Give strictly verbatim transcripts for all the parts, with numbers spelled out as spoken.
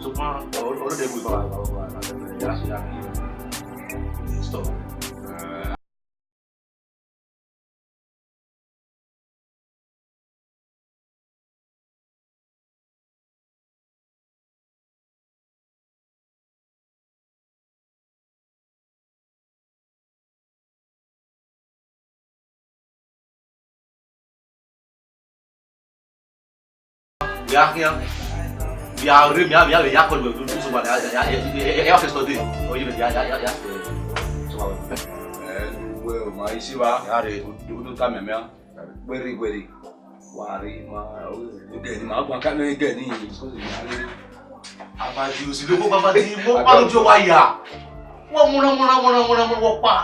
So, man, all, all the way, baba, baba, baba, ya, ya, stop. Ya khian. Ya rre, ya, ya, ya call you, do, do so what, ya, ya, ya, ya, ya, ya, first day. Oh, you, ya, ya, ya, ya. So what? Eh, well, my issue, ya re, do, do, do, time, man. Weri, weri. Wari, ma, o, gẹni, ma, gua ka ne gẹni. Abadi, o si lo ko baba di, mo pa ojú wa ya. Wọ́n múná, múná, múná, múná, múná, wọ́n pa.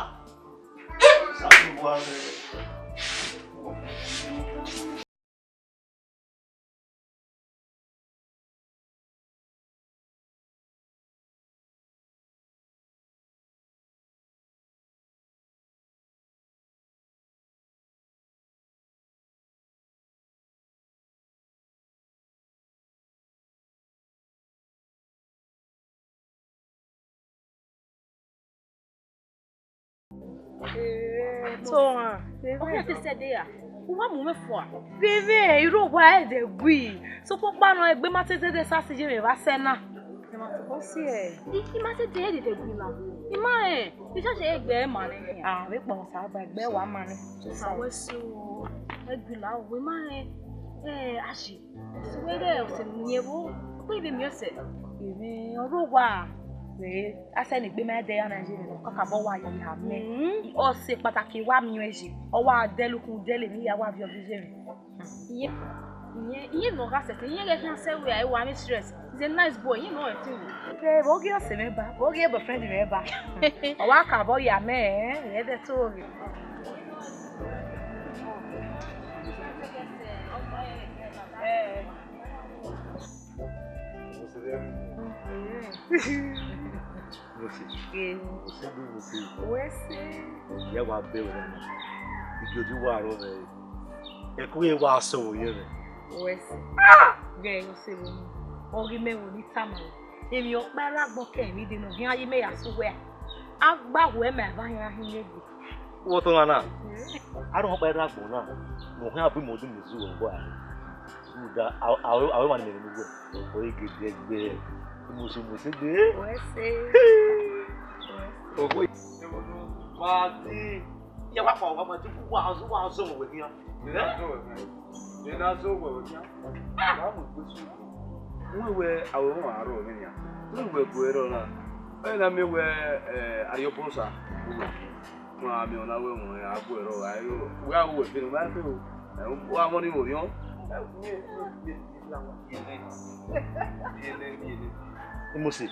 Tohan, ọkẹ te sẹ de ra? U wa mu mwẹ fua. Vbevbe, irhu owa ẹdẹ gui. Sokpan ọkpa nọ, egbe ma te zẹdẹ sa si ye mwẹ vbe asẹ na. Ẹ ma tobọ si ẹ. I, I ma te de ẹdẹ gui na. I ma rẹn, I judge egbe ma nẹ. Ah, vbe kpọ sa gba egbe wa ma nẹ. Sa wẹ so, egbe la, wẹ ma rẹn. Eh, ashi. Wẹ ghẹ ọse ne u miẹn vbo, wẹ vbe miẹn ọse. Emwi ọrọre owa, wẹ, asẹ ne egbe ma dẹ ya na ye mwẹ, ọ kakabọ wa ye ya mẹ. Mm. Ọse kpataki wa miẹn ọe ye, ọ wa dẹle ukhunmwu dẹle emwi hia wa viọ viọ ye mwẹ. Iye, iye, iye ne ọ gha sẹtin, iye ghẹ khian sẹ wẹ, I wa mistress. He's a nice boy, iye ne ọ ẹtin. Ke vbe ọ ghi ọse mwẹ ba, vbe ọ ghi boyfriend mwẹ ba. Ọ wa kabọ ya mẹ, ẹ, ẹ dẹ to ghe. Mose. Ye. Mose. Wẹ sẹ. Iyẹ wa bẹ wẹ na. Igiodi wa rọ mwẹ. Ẹko ye wa sẹ vbe ye mwẹ. Wẹ sẹ. Ah! Ghẹ yo sẹ vbe. Ọ ghi mẹ vbe ni tama. Emwi ọkpa ra gbọ kẹ emwi de nọ, ọ khian ye mẹ ya sẹ uwẹ a. A gba wẹ mẹ eva yan hin ye gbe. Wẹ ọtẹn ọmwa na, a rhọkpa ẹre agbọn na, ne ọ khian bu imẹ odin mu zẹ uwẹ obọ a rre. Rhunmwuda, a, a, a, a, emwa ni mẹ rhie ne uwẹ, ọ re gẹdẹgbẹ, Mose, Mose gbe. Wẹ sẹ. Oho, wa di, ya wa fa wa ma di wa zọ, wa zọ wẹ nian. Ẹ? Ena zọ wẹ wẹ nian. Wa mu gbe su. Wẹ wẹ, a wẹ wọn aro wẹ nian. Wẹ wẹ gu ẹrọ na. Ẹ na mẹ wẹ, eh, Ariobosa. Wọn a miẹn ọna wẹ wọn a gu ẹrọ, a yo, wẹ a ru ẹfe ne uwa ẹfe o. Ẹ, wa mọ ni vbe orhiọn. Mose,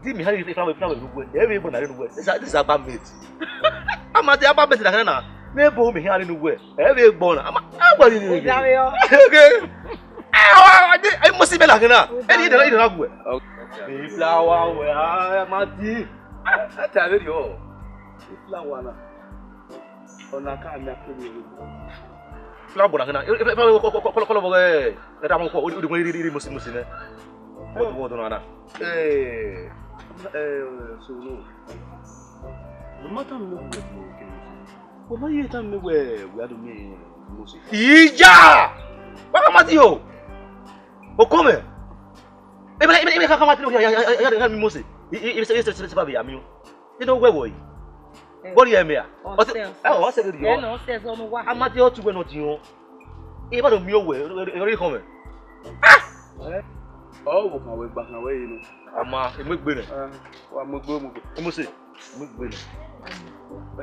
di mi ha ifla wẹ, ifla wẹ ne uwẹ, ẹ vbe gbọna rre ne uwẹ, this is, this is about mate. Ama te about mate na khan na, ne ebo mi ha rre ne uwẹ, ẹ vbe gbọna, ama, a wẹ ni ni. Ẹ, wa, wa, de, ẹ, Mose, mẹ na khan na, ẹ ni, ẹ ni, ẹ ni na gu ẹ. Ifla wa wẹ, a, ma di. Ẹ, ẹ ta vbe rriọ. Ifla wa na. Ọna ka mẹ akpẹri ẹre. Fla gbọna khin na. Kọlọ vọ ghẹ, ẹ da mọ kọ, o de wẹn riri Mose, Mose nẹ. Wọ dọ na na. Eh, eh, so no. Wẹ ma tama mẹ wẹ, wẹ ma ye tama mẹ wẹ, wẹ a do miẹn Mose. Ija! Wa ka ma ti yo. O ko mẹ. Ebe, ebe, ebe, ka, ka ma ti yo, ya, ya, ya, ya, ya, mi Mose. I, i, i, se, se, se, se, ba be ya mi o. Ino wẹ vbọ yi? Vbọ rhie mẹ a? Ọ sẹ, ọ sẹ vberriọ. Ẹ nọ, ọ sẹ zọ ne uwa. A ma te ọtẹn uwẹ ne ọ diọn. Ẹ ma do miẹn owẹ, ẹ, ẹ, ẹ, ẹ, khọn mwẹ. Ah! Ọ vbe khan wẹ gba khan wẹ ye nọ. Ama, emu egbe nẹ. Ah, wa mu egbe, mu egbe. Emu se, emu egbe nẹ.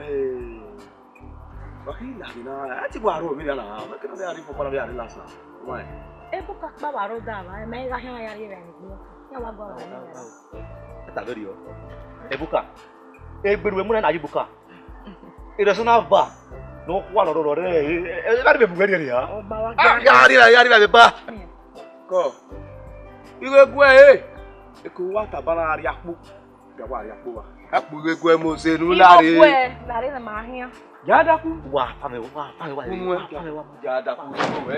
Eh, wa khin la ghe na, a ti wa aro mi na, wa khin na, a ri fo para, a ri last na. Why? Ebo ka kpa wa ro da wa, ẹ ma gha khian ya ye vbe ẹgbẹ. Ya wa gua wa. Eta vbe rriọ. Ebuka. Egbe ne uwẹ mu na na ye Ebuka. Erriọ sẹ na va. Ne ọ khuan ne ọ rrọọ rẹ. Ẹ gha rhie vbe bu wẹ rhie rhia. Ọ ma wa. A gha rhie, a gha rhie vbe ba. Kọ. Ighe guẹ e. Eko wa taba na rhie akpo. Ga wa rhie akpo wa. Akpo ighe guẹ Mose nu la rre. Ighe guẹ la rre na ma khian. Ya daku. Wa fa mẹ, wa fa mẹ, wa fa mẹ, wa. Ya daku, wa.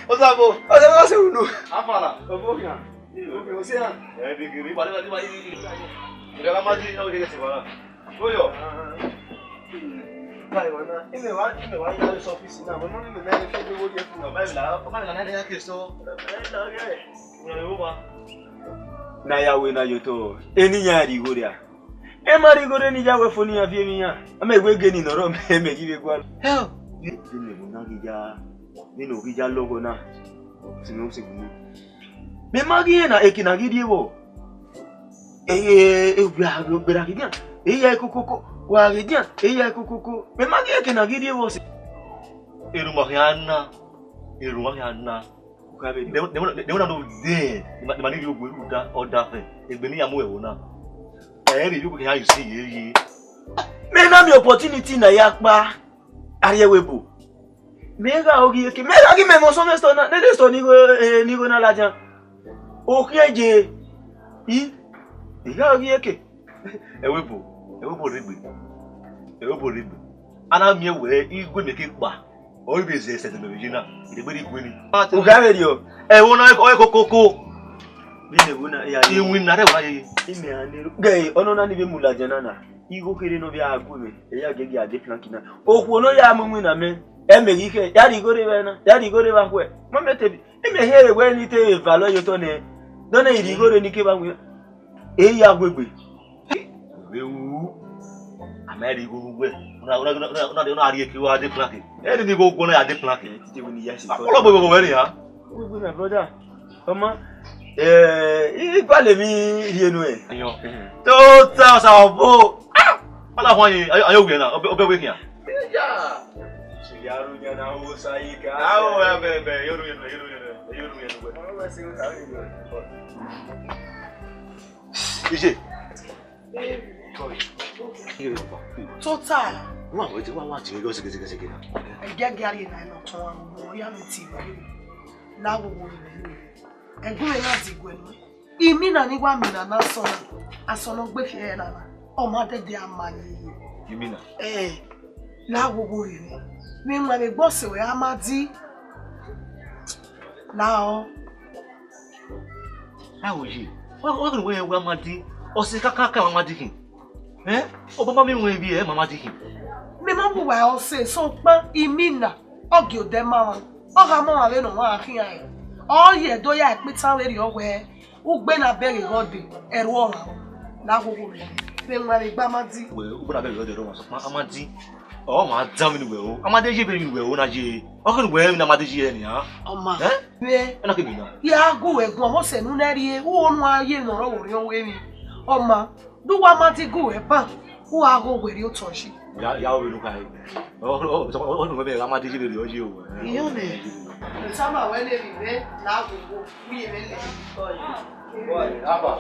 Osavo, Osavo, se unu. Afala. Obo khian. Obo khian, o se ya. Eh, digiri. Vale, vale, vale. Ìrẹ̀lá máa di ìyàwó gẹ́gẹ́ sí wàhálà. Ó yọ. Báyìí wà náà, ilé wa, ilé wa yá lọ sí ọ́fíìsì náà, mo ní ilé náà, kí ló wó yẹ fún wa? Báyìí là, báyìí là náà yá kí n sọ. Ẹ, ẹ, ẹ, ẹ. Ìrọ̀lẹ́ wó wa. Na ya wẹ na ye otọ, eni ya rhie igho rria. Ẹ ma rhie igho rre ne I ya wẹ fo ne iran viọ emwi iran. A ma wẹ ghe ni nọ rrọọ, mẹ ghi vbe gualọ. Hell! Vbene ẹvbo na ghi ya, vbene ọ ghi ya lọghọ na, sẹ mwẹ, sẹ mwẹ. Mẹ ma ghi rẹn na, eke na ghi rrie vbọ? Ẹ, ẹ, ẹ, wa ghe gberra ghe dian, eya kokoko, wa ghe dian, eya kokoko. Mẹ ma ghi rẹn eke na ghi rrie vbọ sẹ. Erhunmwu khian na, erhunmwu khian na. Ukha vbe, de, de, de, de, de, de, de, de, ma ni rhie ogue rhunmwuda ọdafẹn, egbe ne iran mu ẹvbo na. Ẹ i rhie ogue khian, you see, ye, ye. Mẹ na miẹn opportunity na ya kpa, a rhie ẹvbo ebo. Mẹ gha oghieke, mẹ gha ghi mẹ mọ sọmwẹ sọ na, nene sọ ni igho, eh, ni igho na ladian. Okhian je, I, I gha oghieke. Ẹvbo ebo, ẹvbo ebo rre egbe. Ẹvbo ebo rre egbe. A na miẹn wẹ igho ne ke kpa, ọ i vbe zẹ sẹ ẹdẹmẹ vbe ye na, I degbe rhie igho ni. U gha vbe rriọ? Ẹvbo na, ọ i kokoko. Vbene ẹvbo na, ya ye. Iwinna rre ẹvbo na ye. Imẹ a nero. Gẹ, ọnọna ni vbe mu ladian na na. Igho kherhe ne ọ vbe a gu mwẹ, ẹ ya giẹgiẹ a de plank na. Okhuo ne ọ ya mu iwinna mẹ, ẹ mẹ ghi khẹ, ya rhie igho rre evba na, ya rhie igho rre evba khuẹ. Ma mẹ te bi, imẹ hiẹn rre wẹ ne I te valọ ye otọ nẹ, dọnẹ I rhie igho rre ne I ke vba winna. E ya gu egbe. Vbe ru, a ma rhie igho rre uwẹ. Una, una, una, una, una, una rhie eke wa de plank. Ẹ ni igho guọ na ya de plank. Ẹ, titi wẹ ne I ya si. Akpọlọ gbe igho wẹ nia. Wẹ, wẹ, my brother. Ọma, eh, I gualọ emwi rhie nuẹn. Ayọ. Tota, Osavo. Ah! Ọna khuan yin, ayọ, ayọ wiẹ na, ọbẹ, ọbẹ wẹ khian. Ya. Ṣe ya ru yan na wo sa yi ka. Ah, o, ẹ bẹ, bẹ, yo ru yan, yo ru yan, yo ru yan. Ọmọ wẹ se o ta ru yan. Ije. Tota. Wa wẹ je wa wa je yo zege zege zege na. Ẹgẹgẹ a rhie na nọ tọn wa, mo ya mi ti wẹ. Na wo wo rẹ. Ẹgun rẹ na di guẹ nuẹn. Imina ni wa mina na asọn na, asọn ne ọ gbe fi ẹre na na, ọ ma dẹdẹ a ma ye. Imina? Ẹ, la wo wo rere. Vbe wan vbe gbe ọse wẹ a ma di. La ọ. A wo ye, wa wa ghe wẹ a ma di, ọse kakaka a ma di khin. Ẹ? Obọ ma mi wẹ vbiẹ, ẹ ma ma di khin. Mẹ ma wu wa ọse, sokpan Imina, ọ gie odẹ ma mwa, ọ gha ma mwa vbene ọ wa khian rẹn. Ọ ye do ya ẹkpẹtan vberriọ wẹẹ, ugbe na bẹghe ghe ọdẹ, ẹrhu ọmwa, na ghogho rẹ, vbe wan vbe gbe a ma di. Wẹ, ugbe na bẹghe ghe ọdẹ, ẹrhu ọmwa, sokpan a ma di. Ọ ma dan vbene wẹ o, a ma de ye vbene wẹ o na ye. Ọ khin wẹ emwi ne a ma de ye nian. Ọ ma. Ẹ? Vbe? Ẹ na ke mi na. Ya gu ẹguọn, ọmọ sẹ ne u nẹ rrie, u ho nu a ye ne ọ rọ vbe orhiọn wẹ emwi. Ọ ma. De uwa ma di gu ẹban, u gha gho werriẹ otọ yi. Ya, ya, ovbi unu kha re. Ọ, ọ, ọ, ọ, ọ, ọ, ọ, a ma di yi vberriọ yi o. Iyọn nẹ. Tama wẹ ne vbe na ghogho, u ye vbe lẹ. Aba.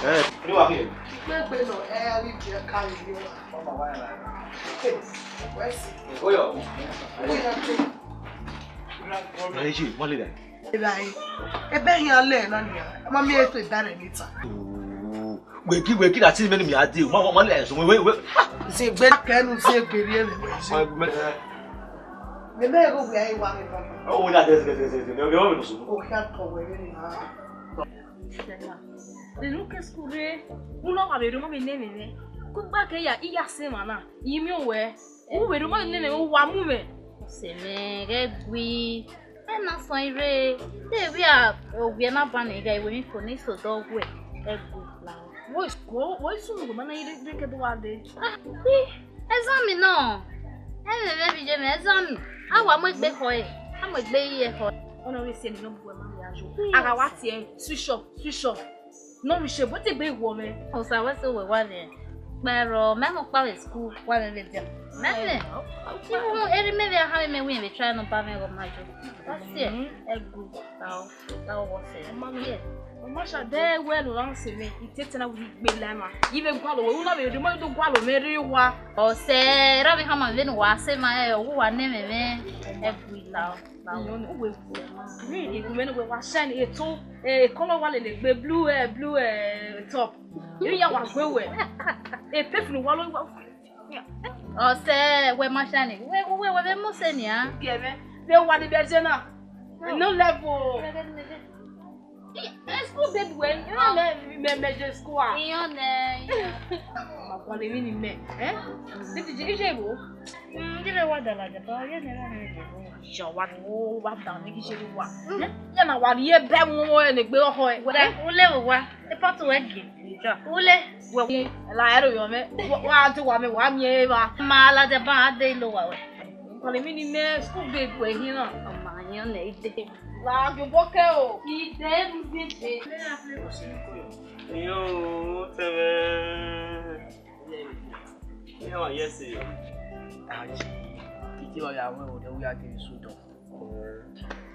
Ẹ, ni wa khin. Ikpe gbe nọ, ẹ, a ghi viẹ ka yi. Wẹ si. Oyo. Oyo te. Ẹ, yi, mọlẹ dẹ. Ebae, ebe hin a lẹ na nia, a ma miẹn eto eba rẹ ni ta. Wẹ ki, wẹ ki na ti mẹ ne mi a dee, ma, ma, ma lẹ ẹsọ, wẹ, wẹ, wẹ. Zẹgbe kẹnu zẹgbe rhie mẹ wẹ. Mẹ mẹ ro wẹ a i wa mẹ baba. Ọ wẹ na dẹ zẹgẹ zẹgẹ zẹgẹ, mẹ, mẹ, mẹ, mẹ, mẹ. O kha tọ wẹ vbe na. Enu ke school rre, u na wa vbe rre, u ma vbe nẹ mwẹ mwẹ. Kugba ke ya, I ya sẹ emwa na, I miẹn uwẹ. U vbe rre, u ma vbe nẹ mwẹ, u wa mu mwẹ. Sẹ mwẹ, ghẹ gui. Ẹ na sọn ire, te vbe a owiẹ na ban ne ighẹ iwẹ emwi fo ne I so dọ wẹ, ẹ gui la. Wo, wo, wo sunu, wo ma na ire, ire ke do wa dee. Ah, i, exam nọ. Ẹ vbe vbe vbe ye mwẹ exam. A wa mu egbe khọe, a mu egbe ye khọe. Ọna ọre siẹn ne ọ bu ẹmwẹ ya yo. A gha wa tie, switch off, switch off. Ne ọ vbe shame, te egbe wọ mwẹ. Osa wẹ sẹ wẹ wa vbe kpẹrọ, mẹ mu kpa vbe school, wa vbe vbe dia. Mẹ vbe. Iwu eri mẹ vbe a ha mwẹ wẹ vbe try nọ ba mwẹ gho ma yo. That's it. Ẹ gui, ta o, ta o wọ sẹ. Ọ ma sha dẹ wẹ ne u ra sẹ mwẹ, I te tẹ na wẹ I gbe la ma. I vbe gualọ wẹ, u na vbe rhie, ma do gualọ mwẹ rre wa. Ọ sẹ, ra vbe hama vbe ne wa sẹ ma, ẹ, ọ wa nẹ mwẹ mwẹ. Ẹ gui la o. Uwẹ wu. Ni iwẹ ne uwẹ wa shine eto, eh, colour wa lele egbe blue, eh, blue, eh, top. Iri ya wa gbe wẹ. E perfume wa lo wa. Ọ sẹ wẹ ma shine. Wẹ, wẹ, wẹ vbe mu sẹ nia. Gie mwẹ. Vbe wa ni bẹ je na. No level. I, eh, school babe wẹ, you know, me, me, me je school a. Iyan nẹ, iyan. Ma kọle emwi ni mẹ, eh? Titi je, ije ro? Mm, ije wa da ladian, ba ye ne ra ne je ro. Ya wa ni, wo wa da ni ije ro wa. Eh? Ya na wa rhie bẹ mu ne egbe ọhọ ẹ. Wẹ, u le vbe owa, e part wẹ gie. Ja. U le. Wẹ, la ẹro yọ mẹ. Wa, wa te wa mẹ, wa miẹn evba. Ma ladian ba a de ilo wa wẹ. Kọle emwi ni mẹ school babe wẹ hin na. Ọ ma yan nẹ ide. La gie obọ kẹ o. Ide mu bi ide. Iyan o, tẹmẹ. Iyan wa yẹ ẹse. Aji, ide wa ya wẹ o, de wi a de su dọ.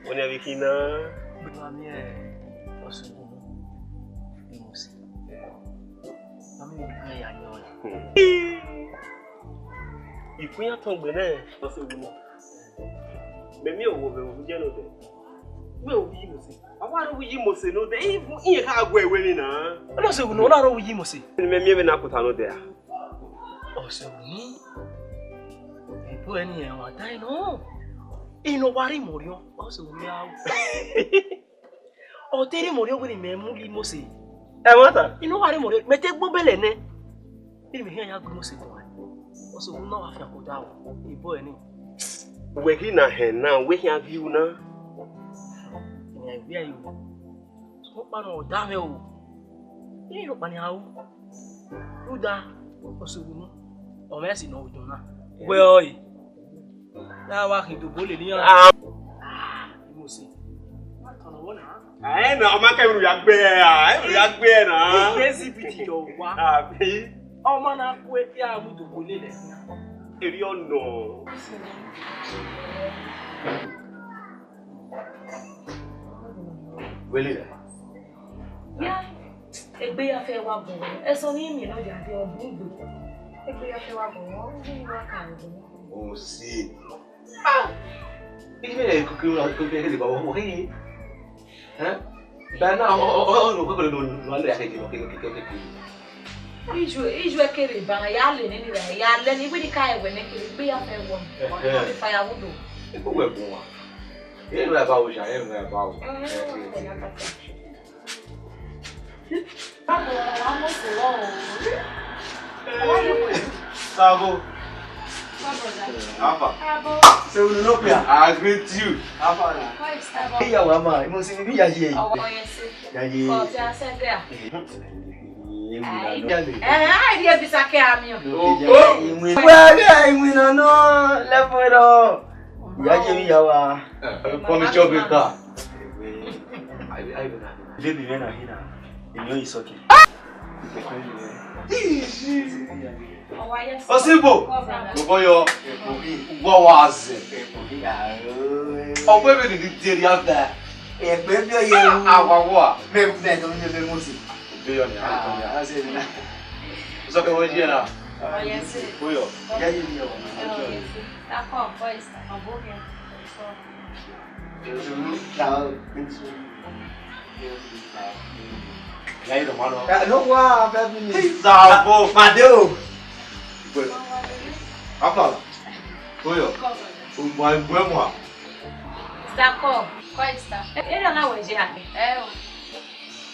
Wẹ ne vbe khin na? Wa miẹn ọse unu Imosi. Wa miẹn unu ya yọ. Ikun iran tọn gbe nẹ, ọse unu. Mẹ miẹn owo vbe owu jẹ nodẹ. Wẹ owu yi Imosi. A wa rre owu yi Imosi nodẹ. Iye kha guẹ wẹ emwi na. Ọna ọse unu, ọna rre owu yi Imosi. Mẹ miẹn vbe na kota nodẹ a. Ọse unu. Ebo ẹni ẹmwata nọ. Inu wa rre imọrriọ, ọse unu ya ru. Ọ te rre imọrriọ wẹ ne imẹ mu rhie Imosi. Ẹmwata? Inu wa rre imọrriọ, mẹ te gbe obelẹ nẹ. Vbene imẹ khian ya gu Imosi guan. Ọse unu na wa fian kota o, ebo ẹni. Wẹ ghi na hẹn na, wẹ khian viọ na. Mẹ viọ yo. Sokpan ne ọ da mwẹ o, I rhie ọkpa nian ru. Rhunmwuda, ọse unu, ọ mwẹ ẹse ne ọ dọn na. Wẹ ọre, ya wa khin dobo lele iran. Ah, Imosi. Ma tọn ọvbọ na. Ẹ na, ọ ma kẹ vbe ya gbe ẹ, ẹ vbe ya gbe ẹ na. Egbe zi bi ti yọ owa. Abi. Ọ ma na ku edia mu dobo lele ẹse na. Erriọ nọ. Wele. Ya, egbe ya fẹ wa bọ. Ẹsọ ni mi nọ ya de ọ bu gbe. Egbe ya fẹ wa bọ. Ọ bu wa ka o. O si. Ah! Iye kuku na kuku ke de ba wo he. Eh? Ba na o o o no ko no no le ake ke ke ke. Iju, iju kere ba ya le ni ni ya le ni wi di ka ẹwẹ ne kere gbe ya fẹ wọ. Ọ ni firewood o. Iko wẹ gun wa. E ra ba wo ja, e ra ba wo. Sabo. Alpha. Sabo. So we no clear. I greet you. Alpha. Hey, ya wa ma, mo si bi ya ye. Ya ye. Eh, ai die bisa ke ami o. Wẹ ghe iwinna nọ lẹvbo ẹrọ. Ìyá jẹ mi ìyá wa. Promise your baker. Baby, man, I hear that. You know it's okay. Osibo. Oboyo. Wọ wa zẹ. Ọgbẹ mi ni di eri abẹ. Ẹgbẹ mi ọ yẹ. Awa wa. Mẹ mẹ do mi mẹ mo si. Oboyo ni. Ah, I say na. Sọ ke wọ́n jí ẹ na. Oyo. Jẹ́ yìí ni o. Takọ, boys, ọ̀bọ mi. Ìyá yìí ló máa lọ. Ẹ ló wá abẹ́ mi ni. Zàbọ̀. Pàdé o. Afa. Oyo. Ògbà ìgbọ́ ẹ̀ mọ̀. Takọ, kọ́ ìta. Ẹ ẹ lọ́la wẹ̀ jẹ́ àgbẹ̀. Ẹ o.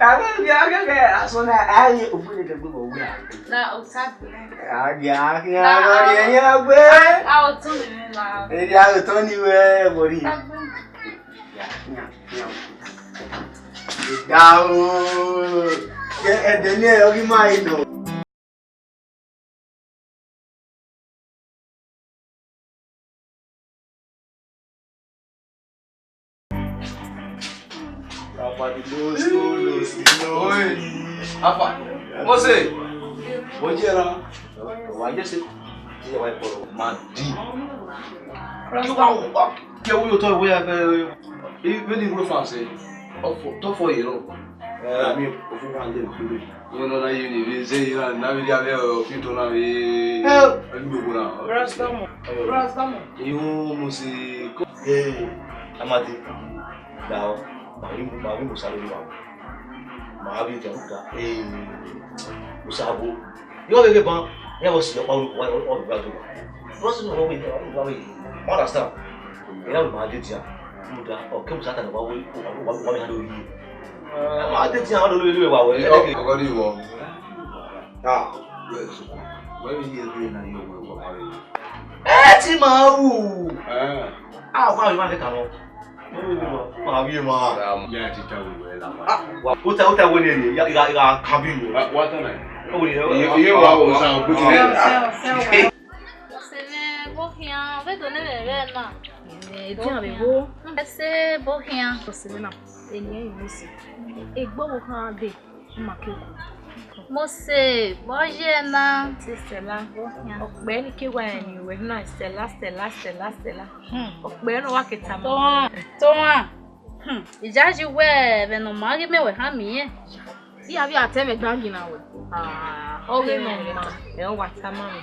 Avbe via gẹgẹ asọn na, a ye ogbele gẹgbe vbe uwu a. Na, o ta gbe. A ghi a khian rhie ẹre gbe. A, a, o tọn ni mwẹ la. Erriọ a tọn ni wẹ, mori. Ta gbe. Ya, ya, ya. Dao. Ẹdẹ ne ọ ghi ma nọ. Oi, Afa, Mose, oye ra, wa je se, ti wa iporo ma di. Ki wa wa ke wu yo to we ya ke, i be ni ru fa se, ofo, to fo ye ro. Eh, ami ofu wa le kure. Wẹ nọ na ye ni vbe zẹ iran na vbe rria vbe ọfinto na vbe. Eh. Ẹlugbo na. Bros, come on. Bros, come on. Ihu Mose ko. Eh, Amadi. Dao, ma vbe, ma vbe Musa vbe wa. Ma vbe Jaruka. Eh, Musa bo. Yọ vbe ban, ya vbe si ọkpa unu, wa, wa, wa, wa. Bros, no, we, we, we. Understand? Ẹ na ma de dia. Musa, ọ ke Musa ta ne wa we, wa, wa, wa, wa, wa, wa. Ẹ ma de dia, wa do lo, lo, wa, wa. Ọgọ ni wọ. Ah. Wẹ vbe ye ẹgbẹe na ye wẹ wẹ ọmwa vbe. Ẹ ti ma ru. Eh. Ah, wa vbe ma le ka nọ. Ma vbe ma. Ya ti ta wẹ wẹ la ma. Ah, wa, o ta, o ta wẹ ne ya, ya, ya ka bi wẹ. Wa, wa ta na. O wẹ, iye, iye wa o sa o ku ti. Sẹ, sẹ, sẹ. Sẹ vbe bo khian, vbe do ne vbe vbe na. Ẹ, dia vbe bo. Ẹ sẹ bo khian. Sẹ vbe na. Eni ẹre Mose. Egbe ọvbokhan de. Ma ke ku. Mose, vbọ ye na? Sẹ Stella. Okpẹ ni ke wa rẹn ni wẹ na, Stella, Stella, Stella, Stella. Hmm. Okpẹ ne wa ke tama. Tohan, Tohan. Hmm. Iyayi wẹ vbe ne ọ ma ghi mẹ wẹ ha miẹn. Iye avbe a tẹ mwẹ gbangi na wẹ. Ah, ọ ghe ne ọ ma. Ẹ, ọ wa tama mwẹ.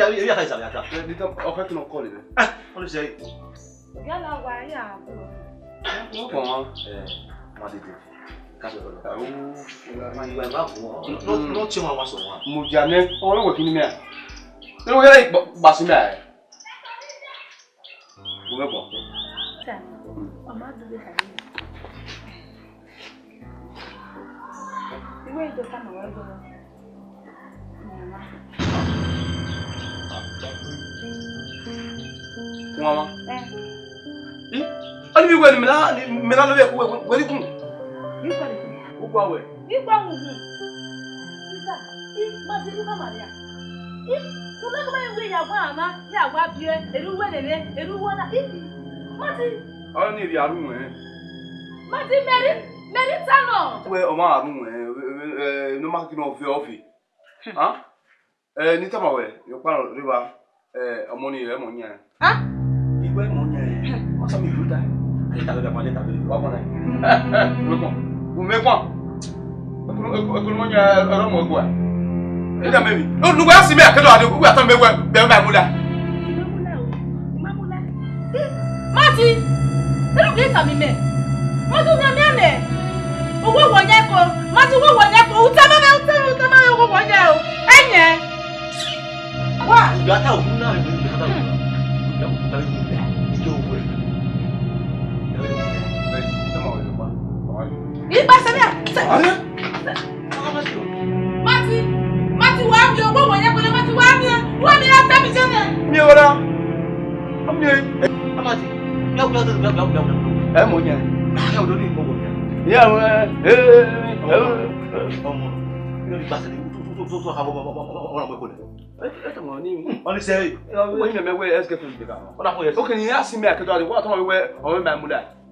ya, ya, ya, ya, ya. Eh, ni ta, ọ kha kinu call vbe. Ah, ọnii sẹ. Yala wa ya. Wọ́n kàn wá. Eh, wọ́n á dìde. Ká sọ̀rọ̀ lọ. Àwọn ọmọ ìgbà ìgbà fún wọn. Lọ, lọ tí wọn wá sọ wọn. Mo jà ní, ọmọ mẹ́wàá kí ni mẹ́à? Nínú yàrá ìgbà sí mẹ́à ẹ̀. Mo mẹ́kọ̀ọ́. Sir, ọmọ àdúgbò tàbí. Iwe ido tama wẹ do. Wọn ma. Eh. I? Ani mi wẹ ni mẹ na, ni mẹ na lo ye ku wẹ, wẹ ni kun. Ni kun. U gua wẹ. Ni gua mu hu. Isa, i ma di lu ka Maria. I, tu me ko me wi ya gua ama, ya gua bie, eru wẹ nene, eru wọ na. I, ma di. Ọni ri aru wẹ. Ma di Mary, Mary ta nọ. Wẹ, ọ ma aru wẹ, eh, eh, eh, no ma ki nọ vẹ ọvie. Ha? Eh, ni tama wẹ, yo kpa rre ba, eh, ọmọ ni, eh, ọmọ yan. Ah? Iwẹ ọmọ yan, eh, ọ sa mi lu ta. Aye ta vbe da ma, aye ta vbe wa kọn na. Wẹ kọn, wẹ kọn. Ekunu, ekunu, ekunu ọmọ yan, eh, ọmọ ẹguae. Ida mẹ mi. No, no, wẹ si mẹ, akedo ade, wẹ atan mẹ wẹ, bẹ ma mu la. Mati, ẹ na ghi tama mẹ. Mati, u miẹn mẹ. Uwu wọ yan ẹko. Mati, uwu wọ yan ẹko. U tama mẹ, u tama, u tama mẹ, uwu wọ yan o. Ẹyẹn. Wa. Ìgbà tá òun náà rẹ̀ ló ń bá òun. Ìgbà òun náà rẹ̀ ló ń bá ìjọ òun rẹ̀. Ìgbà sẹ́mi à. Mati, Mati, wa mi o, wo wo ye kole, Mati, wa mi o, wa mi ra tẹ mi jẹ nẹ. Mi ora. Ami. Mati, ya ya ya ya ya ya. Ẹ mọ yẹn. Ya o do ni mo wo yẹn. Ya o, eh, eh, eh. Ọmọ. Yo ni gbasẹ ni tu tu tu tu tu ka wo wo wo wo wo ko le. Ẹ ẹ tọmọ ni. Oni se. Wo ni me we ex girlfriend de ka. Ona ko ye. Okay, ni ya si me akedo ade. Wa tọmọ we o me ma mu da.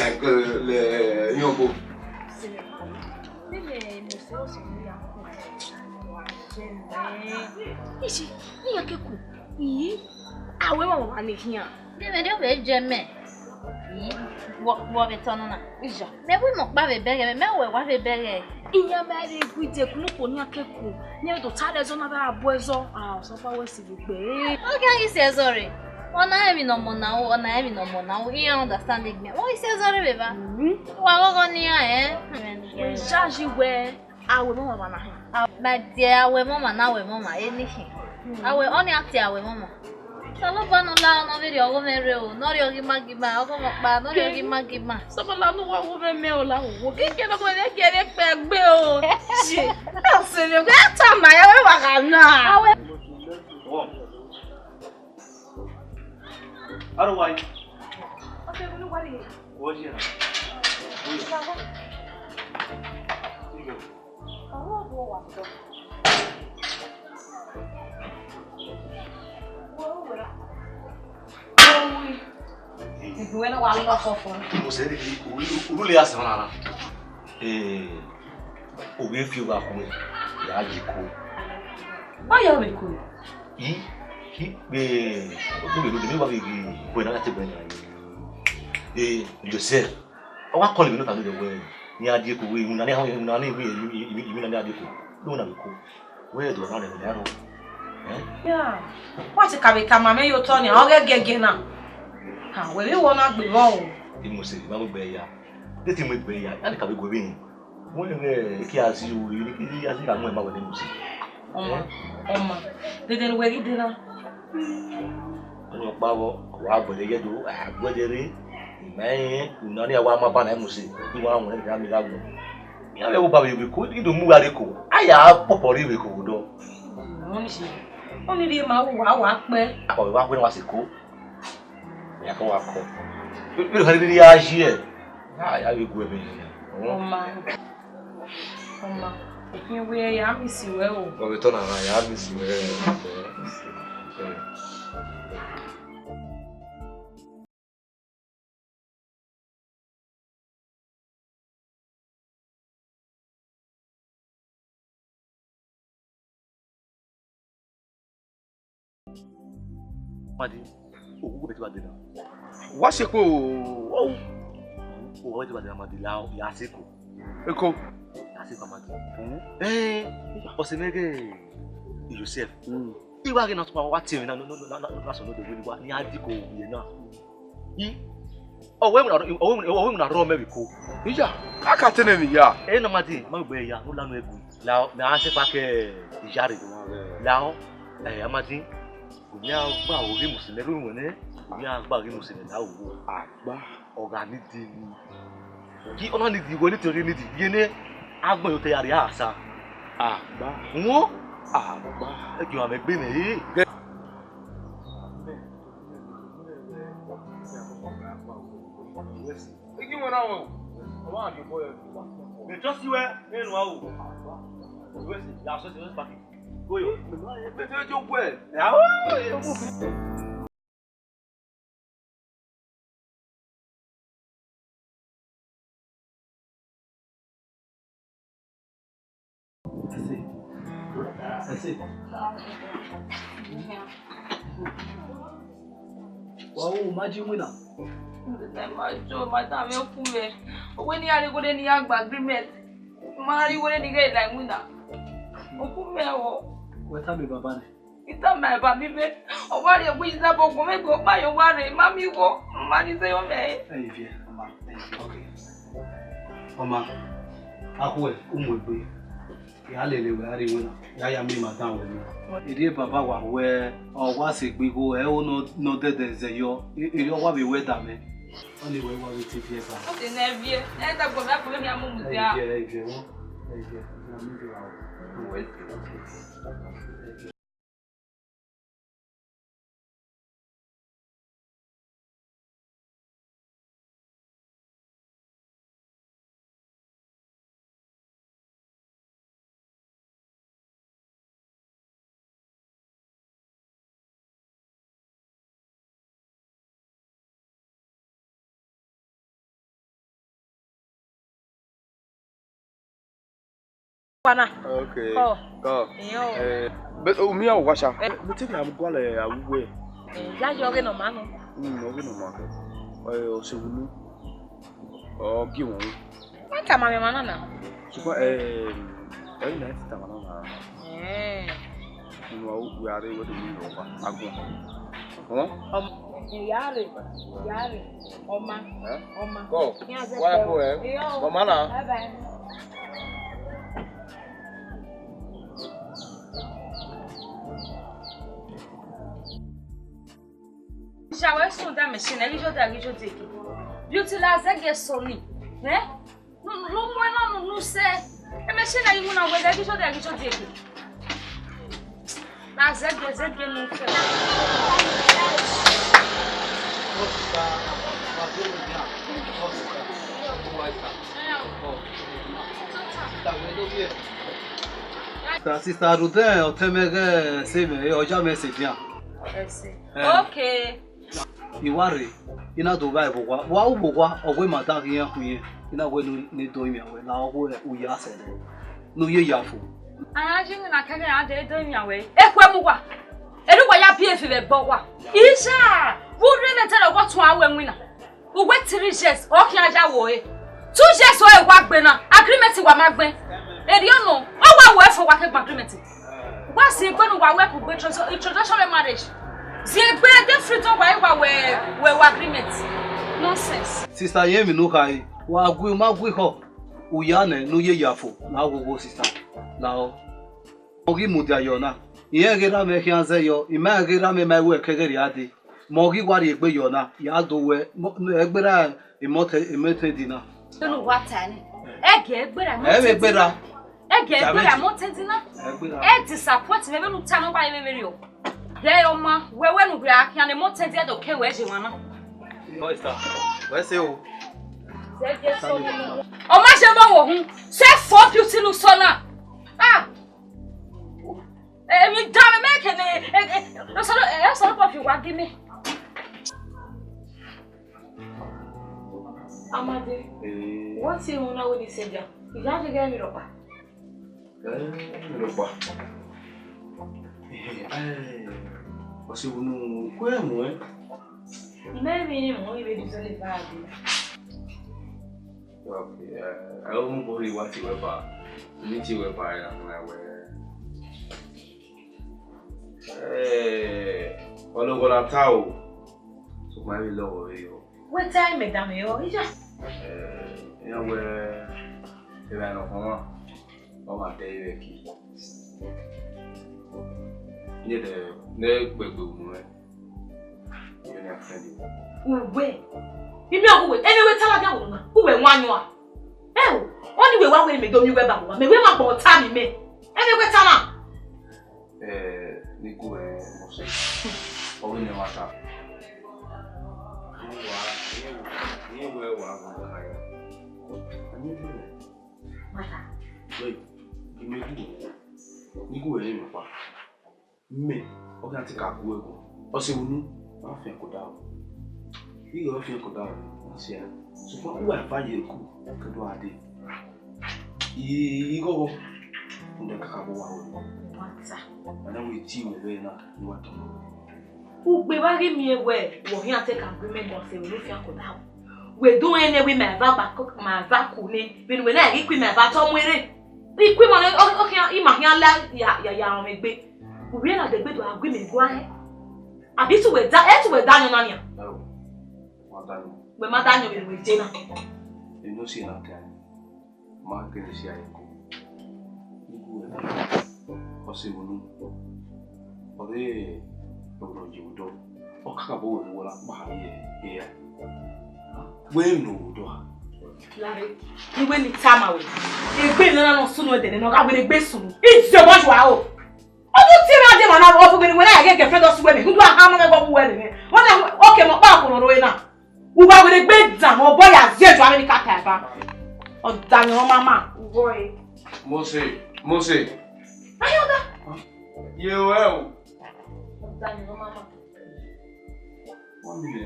Like, uh, le, young boy. Ishi, iran ke ku. Ii, a wẹ mwa mwa ne khian. Vbene ọ vbe jẹ mẹ. Ii, wọ, wọ vbe tọ nọ na. Iya. Mẹ wi mọ kpa vbe bẹghe, mẹ, mẹ wẹ wa vbe bẹghe. Iran mẹ rre gu ide kunu kpo nian ke ku. Nian do ta rẹ zọ na vbe a bu ẹzọ. Ah, Osanobua wẹ si vbe gbe. Ọ ghi a ghi si ẹzọ rre. Ọna emwi ne ọmọ na ru, ọna emwi ne ọmọ na ru. Iran understand egbe. Wẹ si ẹzọ rre vbe evba. Mhm. Wa ghọghọ ne iran, eh? Wẹ yayi wẹ. A wẹ mama na hin. My dear, a wẹ mama na, a wẹ mama, eni hin. A wẹ, ọni a tie a wẹ mama. Osanobua ne ọ la nọ vberriọ ọghomwẹ rre o, ne ọ rhie ọghe ima gie ima, ọghe ọmọ ọkpa, ne ọ rhie ọghe ima gie ima. Osanobua ne uwa wo mwẹ mẹ o, la wo, wo, ke ke nọ, ke ke vbe kpẹ gbe o. Shit. A sẹ vbe gbe ta ma ya wẹ wa gha na. A wẹ. Otherwise. Okay, we know what it is. What is it? Ìgbìwé náà wà lọ sọ fún mi. Mo sẹ ni uru le ya sẹ wọn nana. Ee. Ovbi efi gha khuẹ, ya ye Eko. Wẹ ya vbe Eko? I, I, eh, otu vbe rhunmwuda, emwi wa vbe ghi khuẹ na, ya te gbe na. Eh, Joseph, ọ wa call emwi ne ọ ta nẹ wẹẹ, iran die Eko, wẹẹ, emwi na ne, emwi na ne, emwi na ne a die Eko. Do na vbe Eko. Wẹ do na rẹ na rọ. Eh? Ya, wa te ka vbe tama mwẹ ye otọ nia, ọ ghẹ giẹgiẹ na. Ha, wẹ vbe wọ na gbe vbọ o. Imose, ma mu egbe ya. De te mu egbe ya, ya de ka vbe gu vbe hin. Wẹ ghẹ eke a si ru, eke a si gha mu ẹn ma wẹ ne Imose. Ọma, ọma, dede ne uwẹ ghi de na. Ọnii ọkpa vbọ, ọ wa guẹdẹ ye do, a guẹdẹ rre, ima rẹn, una ni a wa ma ba na Imose, I wa wọn ẹn gha mi gha gbọn. Iran vbe ẹvbo ba vbe Eko, I do mu gha rre Eko, a ya pọpọ rre vbe Eko vbe odọ. Ọnii si, ọnii rhie ma wa, wa kpẹ. Akpọ vbe wa khuẹ ne wa sẹ Eko. Ya kọ wa kọ. Vbene okha rhirhi ya yi ẹe, a ya vbe gu ẹmwẹ hin. Ọma, ọma, I khian wẹẹ ya miss wẹ o. Ọ vbe tọ na na, ya miss wẹ. Amadi, oghugbe te wa dee na. Wa sẹ Eko o. Oghugbe te wa dee na, Amadi, la ya sẹ Eko. Eko. Ya sẹ Eko, Amadi. Eh, ọse mwẹ ghe Joseph. I wa ghe na tuma wa tie mwẹ na, na, na, na, na, na, na, sẹ nọ de wẹ ne wa, ne a di Eko vbe na. I, ọ wẹ na, ọ wẹ, ọ wẹ na rrọọ mẹ vbe Eko. Iya, a ka te nẹ emwi ya. Ẹ na, Amadi, ma gbe ya, ne u lanu ẹgu. La, mẹ a sẹ kpa ke iyare. La, eh, Amadi, u ya gba oghi mu sẹ nẹ, ru wẹ nẹ, u ya gba oghi mu sẹ nẹ, la, owo. Agba. Ọ gha need ni. Gi ọna need wẹ ne te ọghe need, ye ne agbọn ye otọ ya rrie asa. Agba. Wọn? Agba. Ẹ gi ọmwa mwẹ gbe nẹ, eh. Igi wẹ na wẹ o. Ọ ma rhie obọ yọ. Mẹ trust wẹ, ẹ nu a o. Wẹ si, ya sọ si, wẹ si paki. Go yo. Mẹ trust wẹ. Ya o. Ẹse. Ẹse. Wa ru, ma ji winna. Ma jo, ma tama ẹn, ọ ku mwẹ. Ọ wẹ ne I ya rhie igho ne I ya gba agreement. Ma rhie igho ne I ghẹ la winna. Ọ ku mwẹ o. Wẹ tama baba nẹ. I tama baba mwẹ. Ọ wa rhie egbe izabi ọgbọn mwẹ gbe ọkpa ye, ọ wa rre, ma miẹn igho, ma ni zẹ yọ mwẹ. Ẹ i viẹ, ọma, ẹ i viẹ, okay. Ọma, akhuẹ, u mu egbe. Ya lele wẹ a rrie iwinna, ya ya miẹn ima dan wẹ nẹ. Erriọ baba wa wẹ, ọ wa sẹ egbe igho, ẹ ho ne ọ dẹdẹ zẹ yọ, erriọ ọ wa vbe wẹ da mwẹ. Ọnii wẹ wa vbe te viẹ ba. Ọ te nẹ viẹ, ẹ da gbọn mẹ, a kpọnmwẹ khian mu mu dia. Ẹ viẹ, ẹ viẹ, wọn, ẹ viẹ, ẹ viẹ, ẹ viẹ. Kpana. Okay. Kọ. Kọ. Iyo. Eh, but, oh, mi a wa sha. Eh. Mo te bia mo gualọ awuwe. Eh, ya yọ ghe nọ ma nọ. Mm, ọ ghe nọ ma. Eh, ọ se wunu. Ọ gi wọn. Wa tama mwẹ emwa na na. Sukwa, eh, ẹre na ti tama na na. Eh. Unu a wẹ a rre wẹ do mi rọ wa agbọn. Ọ? Ọma, ya rre, ya rre. Ọma, eh? Ọma. Kọ. Wa ko, eh? Iyo. Ọma na. Bye bye. Sha wẹ sunda machine, ẹghe ijọ da, ẹghe ijọ da eke. Beauty la zẹgiẹ sọ ni, eh? Nu, nu, nu mu ẹn nọ, nu, nu sẹ. E machine na ghi mu na wẹ ẹghe ijọ da, ẹghe ijọ da eke. La zẹgiẹ, zẹgiẹ nu fẹ. Sister, sister Ruth, ọtẹn mwẹ ghẹ ẹse mwẹ, ọ ya mwẹ ẹse dian. Ẹse. Eh. Okay. I wa rre, I na do vba ẹvbo owa. Wa ru vbe owa, ọ wẹ ma dan ghi iran khu irẹn. I na wẹ ne, ne I do imian wẹ, la ọ wẹ u ya sẹ nẹ. ne u ye ya fo. A na ye iwinna kẹghẹ, a dẹ do yan wẹ. Ekhue mu wa. Eri uwa ya biẹ eve vbe ẹgbẹ uwa. Iye, vbe u rre vbe ẹdẹrẹ ọghe ọtuẹn aro ẹwinna. Uwẹ three years, ọ khian ya wo e. Two years ọ wa gbe na, agreement wa ma gbe. Erriọ nọ, ọ wa wo ẹfọ wa ke gbe agreement. Wa si egbe ne uwa wẹ kugbe intro-, introduction marriage. Zi egbe de freedom wa wa wẹ, wẹ wa agreement. Nonsense. Sister, ye emwi ne u khare, wa gu ma gu ihọ. U ya nẹ ne u ye ya fo, la wo wo sister, la ọ. Ọ ghi mudia yọ na, irẹn ghe erha mwẹ khian zẹ yọ, I ma rẹn ghe erha mwẹ ma ru ẹkẹghẹ rhia dee. Mẹ ọ ghi wa rhie egbe yọ na, ya do wẹ, mọ, ẹgbera emọtẹn, emọtẹn di na. Unu wa ta ni. Ẹgẹ ẹgbera Ẹ vbe emọtẹn di na. Ẹgbera. Ẹgẹ ẹgbera emọtẹn di na. Ẹgbera. Ẹ disappoint mwẹ vbene u ta nọ wa vbe vberriọ. Ghe ọma, wẹ wẹ ne u ghi a khian ne emọtẹn di ẹdọ ke wẹ je emwa na. Ọ sẹ o. Ọ ma je mọ wo hun, se fo beauty lu sọ na. Ah! Emwi dan mwẹ mẹ kene, e, e, Osanobua fi uwa gie mẹ. Amade, Eh. Wẹ tie emwi na wẹ ne I sẹ dia? I ya ghe ghe emwi rhọkpa. Eh, emwi rhọkpa. Eh, ọse vbe unu, kue mu ẹn. I ma emwi mu, I vbe do zẹlẹ ba a dee. Okay, eh, I won't go really want to ever. Meet you ever, I'm like, well. Eh, ọlọghọ na ta o. So, ma vbe lọghọ vbe yọ. Wẹ ta imẹ da mẹ rọ, iya. Eh, iran wẹ, ẹmwẹ nọ khọnmwa, ọ ma dẹ vbe ẹki. Nẹdẹ, ne kpẹgbe unu rẹ. Uwẹ, ime ọghe uwẹ, ẹmwẹ wẹ ta ladian vbe unu na, uwẹ wan yọa. Ẹo, ọni wẹ wa wẹ mẹ do miẹn uwẹ ba vbe owa, mẹ wẹ ma gbọ ta mẹ imẹ. Ẹmwẹ wẹ ta na. Eh, ne I gu ẹ, Mose. Ọ vbe ne ẹmwata. Irẹn wa, irẹn wẹ wa vbe ọghe na ya. Mata. Wẹ, I mẹ gu ẹ. Ne I gu ẹ emwi ọkpa. Mẹ, ọ khian te ka gu ẹ gu. Ọse unu, ma fian ke odaro. Ighẹ ọ fian ke odaro, ma si ẹre. Sokpan uwa eva ye ku, ke do a dee. I, ighọghọ, rhunmwuda kakabọ wa ru. Mata. Ọna wẹ tie wẹ vbe na, ne uwa tama wẹ. Ugbe vbe a ghi miẹn wẹ, wẹ ọ khian te ka gu imẹ gu ọse unu fian ke odaro. Wẹ do rẹn nẹ wẹ ima eva gba ko-, ima eva ku nẹ, vbene wẹ na ghi ku ima eva tọ mu erhẹn. I ku ima nẹ, ọ, ọ khian, ima khian la ya, ya, ya rọnmwẹ egbe. Uvie na degbe do a gu imẹ gua rẹn. Abi tu wẹ da, ẹ tu wẹ da yan na nian? Ẹ o, ma da yan. Wẹ ma da yan vbene wẹ je na. Eno si na te a. Ma kere si a eko. Igu ẹre. Ọse vbe unu. Ọ re ẹvbo nọ ye vbe odọ. Ọ kakabọ wẹ ne uwa na kpa ye eya. Wẹ emwi ne ọ vbe odọ a? Lare, iwe ni tama wẹ. Egbe ne ọ na nọ sunu ẹdẹ nẹ ne ọ gha wẹ egbe sunu. Idiọbọ yu aro. Ọ do tie mwẹ a dee emwa na, ọ vbe wẹ ne uwẹ na ya ghe girlfriend ọ sẹ uwẹ mẹ, rhunmwuda a ha ma mwẹ vbe ọ wu uwẹ nẹ. Ọ na, okay, mẹ ọkpa ọkpọlọ ro na. Uwa wẹ egbe dan, mẹ obọ ya zie ju avbe ni ka ta eva. Ọdayan ọmama, uwọ re. Mose, Mose. Ayo da. Ye o ẹ o. Ọdayan ọmama. Wọ́n mi lè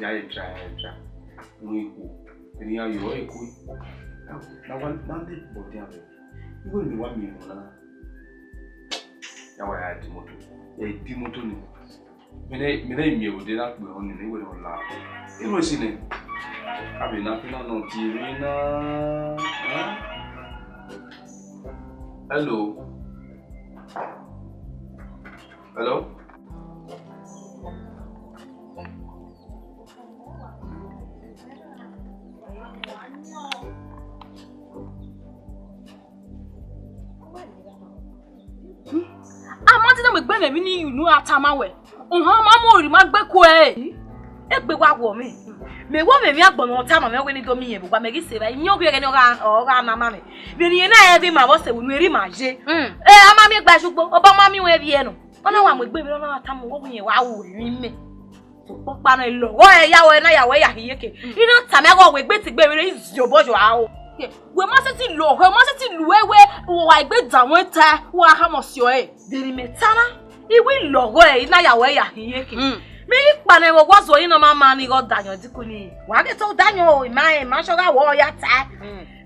ya ye tra, ya ye tra. Wọ́n ikú. Ènìyàn yọ ikú. Na wa, na de body abẹ. Iwe mi wa mi mu na. Ya wa ya di moto. Ya di moto ni. Mene, mene mi o de na pe oni ni we no la. Iwe si ni. Abi na pe na no ti mi na. Hello. Hello? A ma te ne wẹ egbe mwẹ emwi ne unu ra tama wẹ. Ohan ma mu ori ma gbe ku ẹre. Egbe wa wọ mwẹ. Mẹ wẹ mwẹ emwi agbọn ne ọ tama mwẹ wẹ ne I do miẹn vbe owa mẹ ghi sẹ evba. Iyẹn ovbi ẹghẹ ne ọ gha, ọ gha na ma mwẹ. Vbene irẹn na rẹn vbe ima vbe ọse vbe unu erha ima ye. Mm. Ẹ, a ma miẹn gba ẹse ugbo, ọba ma miẹn ruẹ vbiẹ nọ. Ọ na wa mu egbe mwẹ, ọ na wa tama wẹ, wẹ irẹn wa ru emwi mẹ. Ọkpọkpa nọ, lọghọ ẹ ya wẹ na ya wẹ ya hin iyeke. Mm. I na tama ẹghẹ wẹ egbe te egbe vbe isi obọ yo aro. Wẹ ma sẹtin lọghọ, wẹ ma sẹtin lu ẹwe, wa egbe danmwẹ ta, wa khama ọse ọre. Vbene imẹ ta na, I wẹ lọghọ ẹ, I na ya wẹ ya hin iyeke. Mm. Mẹ ghi kpa nẹ vbe ọgua zẹ ọre, I na ma ma ne I ghe ọdayan dikun ni. Wa ghe te ọdayan o, I ma, I ma sẹ ọghe wẹ ọ ya ta. Mm.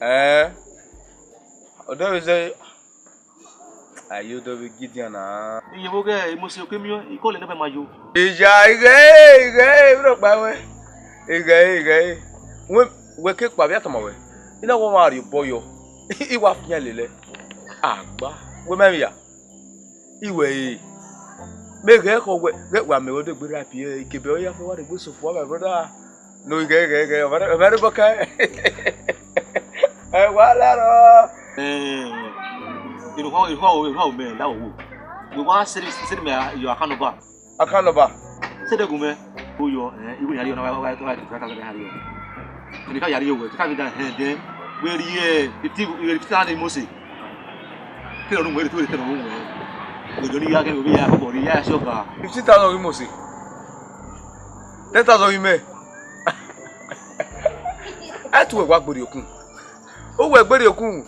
Ẹn, ọdọ vbe zẹ, a ye ọdọ vbe Gidian na. Iye vbo ghe Imosi, okemiọ, ikọlẹ ne ọ ma yo. Iya, ighe, ighe, rhọkpa wẹ. Ighe, ighe. Wẹ, wẹ ke kpa vbe a tama wẹ. I na wẹ ọmwa rhie obọ yọ. I wa fian lele. Agba, wẹ ma emwi ya. Iwẹ e, mẹ ghẹ khọ wẹ, ghẹ wa mẹ wẹ odegbe rap ye, ikebe ọ ya fẹ wa degbe sofu, my brother. No, ghẹ, ghẹ, ghẹ, ọmwa rẹ, ọmwa rẹ bọ ka. Ẹ wa la rọ. Eh, irhua, irhua, irhua mẹ la wo. Wẹ wa send, send me your account number. Account number? Send it to me. Oyo, eh, iwe ya ri ọna, wa, wa, wa, wa, wa, wa, wa, wa, wa. Ẹni ka ya ri owẹ, ka mi da hẹn dẹ. Wẹ ri, eh, fifty, fifty thousand Imosi. Kẹrẹ ọnu wẹ, kẹrẹ ọnu wẹ. Wẹ jọ ni ya kẹ, wẹ ya kọ bọ ri ya si ọga. Fifty thousand Imosi. Ten thousand imẹ. A tu wẹ wa gbori okun. Uwẹ gbere okun.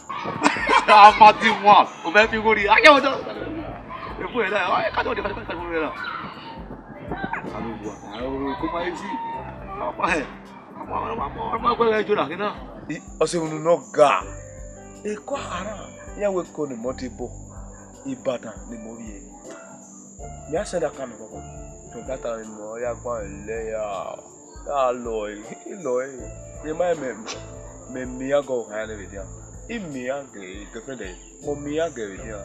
A ma ti wan, o mẹ fi gori. A ye wọ dọ. E fu ẹre, a ka dọ de, ka dọ de. A lo bua. A o ko ma esi. A pa he. A ma, a ma, a ma gbe ẹjọ na kina. Ọse unu nọ ga. Eko akhara, iran wẹ Eko ne imẹ de bọ. Ibadan ne imẹ vbiẹ. Mẹ a sẹ da kan nọ kọkọ. Twenty thousand ne imẹ ya gba lẹ ya. A lọ ẹre, I lọ ẹre. Rhunmwuda mẹ, mẹ miẹn iran gẹ ọkhan ne vbe dian. I miẹn iran gẹ girlfriend ẹre, mẹ miẹn iran gẹ vbe dian.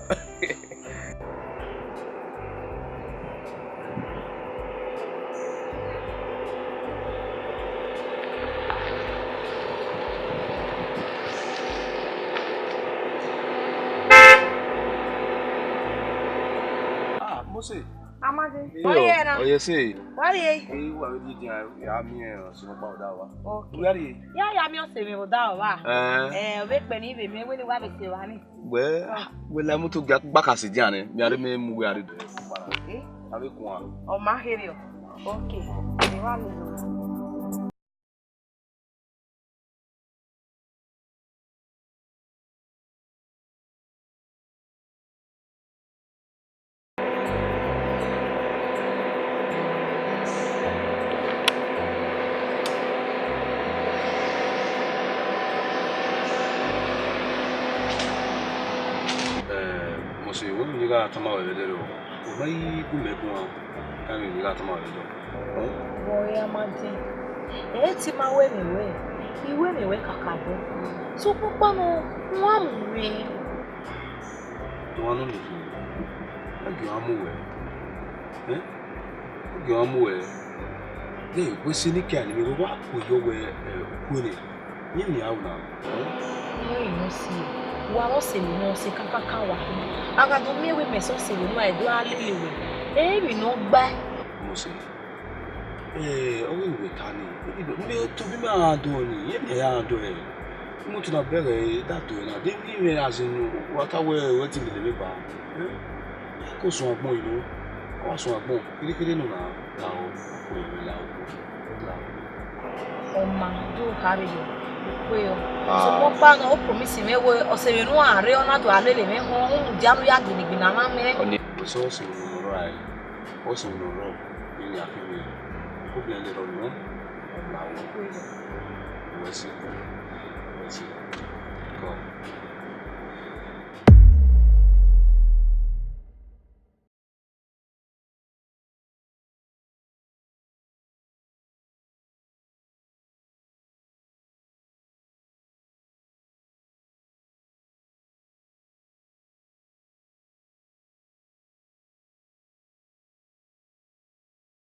Ah, Mose. Amade. Iyo, ọ ye ẹse. Wa rrie? Ee, wa vbe rrie dian, ya miẹn ọse ne ọ kpa vbe odaro vba. Ok. Wa rrie? Ya, ya miẹn ọse mwẹ vbe odaro vba. Ẹn. Ẹ, ọ vbe kpẹ ne I vbe miẹn wẹ ne wa vbe sẹ evba ni. Wẹ, wẹ la imoto gba ka sẹ dian nẹ, mẹ a rre mẹ mu wẹ a rre do. Eh? A vbe guan. Ọ ma kherriọ. Ok. Ẹ wa lele. Eh, Mose, wẹ emwi ne I gha tama ruẹ vbe ẹdẹrriọ, u ma i gu mẹ guan, ka emwi ne I gha tama ruẹ vbe ẹdẹrriọ. Vbe ọ ya ma dẹn, ẹ i te ma wẹ emwi ruẹ, I wẹ emwi ruẹ kakabọ. Sokpan ọkpa nọ, u wa mu mwẹ. Dọmwa nọ ni khin, ẹ gie ọ mu wẹ. Eh? Ọ gie ọ mu wẹ. Ye, wẹ sẹ ne I kia ne wa ku yọ wẹ, eh, u ku nẹ. Iran ni a ru na. Irẹn nọ si, wa vbe ọse vbe nọ, ọse kankankan wa khin. A gha do miẹn wẹ mẹ sẹ ọse vbe nọ, a do gha lele wẹ. Emwi ne ọ gbae. Mose, eh, ọ ghi wẹ ta ni, mẹ tobọ ima gha dọ ni, iran ni a gha dọ ẹre. Imoto na bẹghe da do ẹre na, de emwi mwẹ a zẹ unu, wa ta wẹ, wẹ te lele mwẹ ba. Eh? Ko suẹn agbọn, you know. Ọ wa suẹn agbọn, kherhe kherhe nọ na. Lahọ, ko ye lahọ, lahọ. Ọ ma do kha vbe yọ, u kue yọ. Ah. Sokpan ọkpa nọ, ọ promise mwẹ wẹ ọse vbe ne u gha rre, ọ na do gha lele mwẹ họn, rhunmwuda ne u ya gie ne igbinna na mẹ. Ọni, wẹ sẹ ọse vbe ne u rrọọ rae, ọse vbe ne u rrọọ, ne I ya khin vbe, problem de rrọọ nọ. Lahọ. U kue yọ. Wẹ sẹ, wẹ sẹ.